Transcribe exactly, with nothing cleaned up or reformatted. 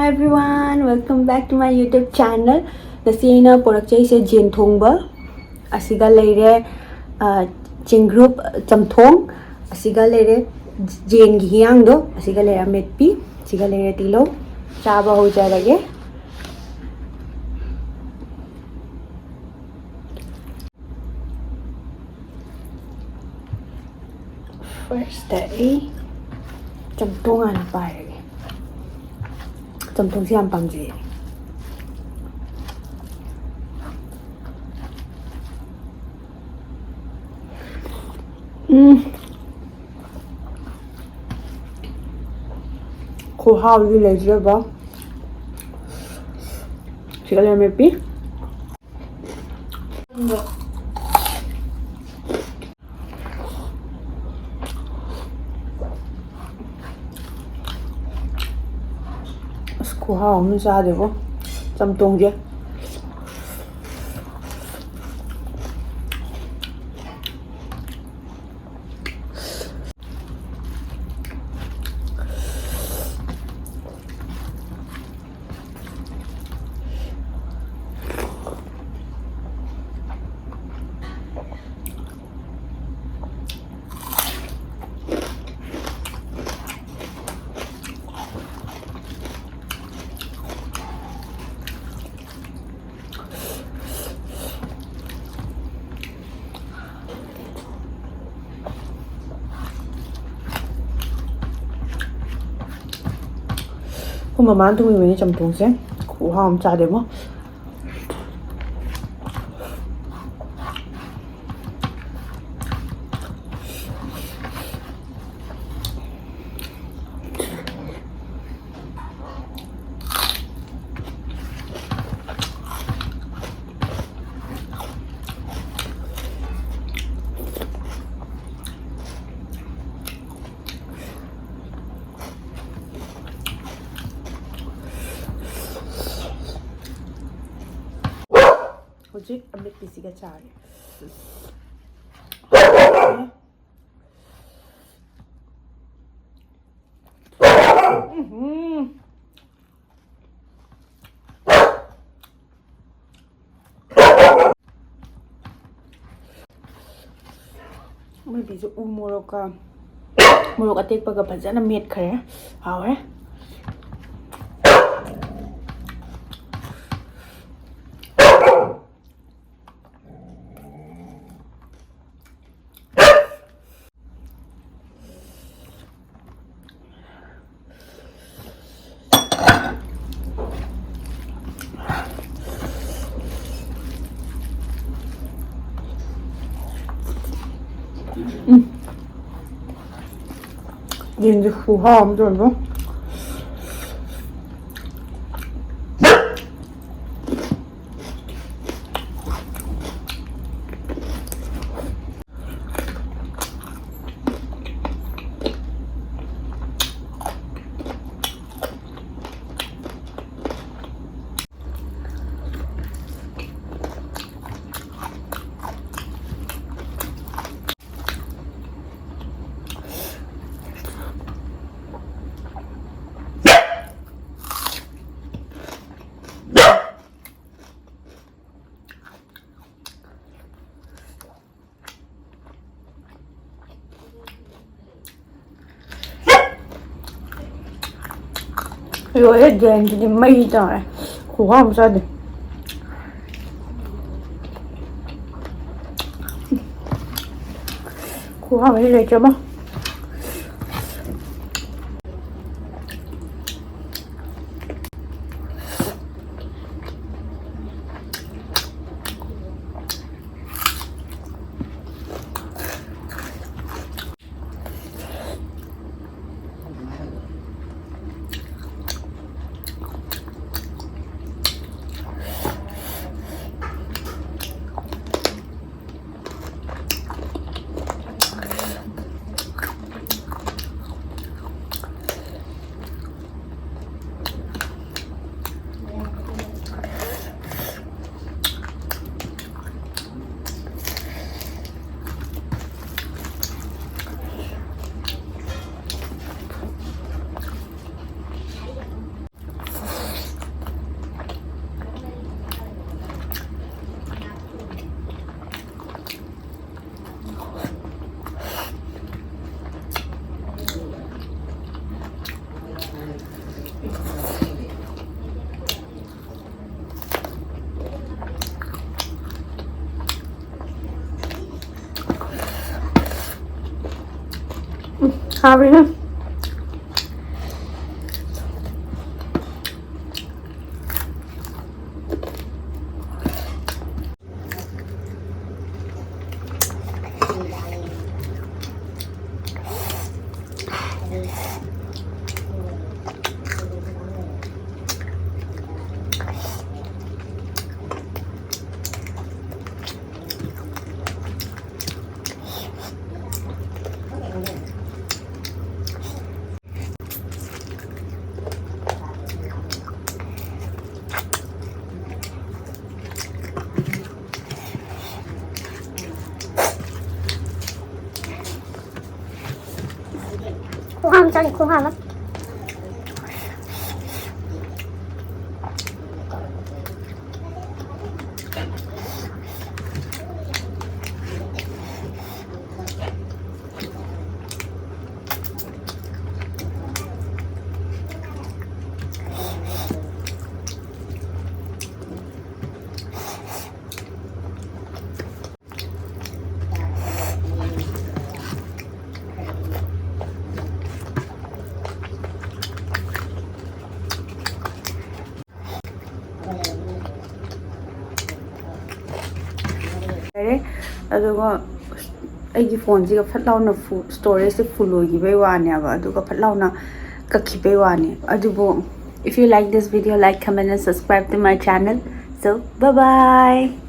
Everyone, welcome back to my YouTube channel. ꯉꯁꯤ ꯑꯩꯅ ꯄꯨꯔꯛꯆꯩꯁꯦ ꯖꯦꯟ ꯊꯣꯡꯕ, ꯑꯁꯤꯒ ꯂꯩꯔꯦ, ꯑ, ꯆꯦꯡꯒ꯭ꯔꯨꯞ ꯆꯝꯊꯣꯡ, ꯑꯁꯤꯒ ꯂꯩꯔꯦ ꯖꯦꯟꯒꯤ ꯍꯤꯌꯥꯡꯗꯣ, ꯑꯁꯤꯒ ꯂꯩꯔꯦ ꯑꯃꯦꯠꯄꯤ, ꯑꯁꯤꯒ ꯂꯩꯔꯦ ꯇꯤꯜꯍꯧ꯫ ꯆꯥꯕ ꯍꯧꯖꯔꯒꯦ꯫ First ꯑꯩ ꯆꯝꯊꯣꯡ ꯍꯥꯟꯅ ꯄꯥꯏꯔꯒꯦ꯫ ꯆꯝꯊꯣꯡꯁꯦ ꯌꯥꯝ ꯄꯥꯝꯖꯩꯌꯦ꯫ ꯎꯝ꯫ ꯈꯨꯍꯥꯎꯗꯤ ꯂꯩꯖꯕ꯫ ꯁꯤꯒ ꯂꯩꯔꯝꯃꯦ ꯄꯤ꯫ ꯑꯁ, ꯈꯨꯍꯥꯎ ꯑꯃ ꯆꯥꯗꯦꯕꯣ, ꯆꯝꯊꯣꯡꯁꯦ꯫ ꯑꯩꯈꯣꯏ ꯃꯃꯥꯅ ꯊꯣꯡꯉꯤꯕꯅꯤ ꯆꯝꯊꯣꯡꯁꯦ꯫ ꯈꯨꯍꯥꯎ ꯑꯃ ꯆꯥꯗꯦꯕꯣ꯫ ꯍꯧꯖꯤꯛ ꯑꯃꯦꯠꯄꯤꯁꯤꯒ ꯆꯥꯔꯦ꯫ ꯎꯝꯍꯨꯝ꯫ ꯁꯤꯁꯨ ꯎ ꯃꯣꯔꯣꯛꯀ, ꯃꯣꯔꯣꯛ ꯑꯇꯦꯛꯄꯒ ꯐꯖꯅ ꯃꯦꯠꯈ꯭ꯔꯦ꯫ ꯍꯥꯎꯔꯦ꯫ ꯎꯝ꯫ ꯌꯦꯟꯁꯦ ꯈꯨꯍꯥꯎ ꯑꯃ ꯇꯧꯋꯦꯕꯣ꯫ ꯂꯣꯏꯔꯦ, ꯌꯦꯟꯁꯤꯗꯤ ꯃꯩ ꯇꯥꯔꯦ꯫ ꯈꯨꯍꯥꯎ ꯑꯃ ꯆꯥꯗꯦ꯫ ꯈꯨꯍꯥꯎ ꯑꯃ ꯂꯩꯇ꯭ꯔꯕꯣ꯫ ꯆꯥꯕꯅꯤꯅ꯫ ꯈꯨꯍꯥꯎ ꯑꯃ ꯆꯥꯅꯤ, ꯈꯨꯍꯥꯎ ꯑꯃ꯫ ꯂꯩꯔꯦ꯫ ꯑꯗꯨꯒ ꯑꯩꯒꯤ ꯐꯣꯟꯁꯤꯒ ꯐꯠ ꯂꯥꯎꯅ ꯐꯨ-, ꯁ꯭ꯇꯣꯔꯦꯖꯁꯦ ꯐꯨꯜ ꯑꯣꯏꯈꯤꯕꯩ ꯋꯥꯅꯦꯕ, ꯑꯗꯨꯒ ꯐꯠ ꯂꯥꯎꯅ ꯀꯛꯈꯤꯕꯩ ꯋꯥꯅꯤ꯫ ꯑꯗꯨꯕꯨ, if you like this video, like, comment and subscribe to my channel. So, bye bye.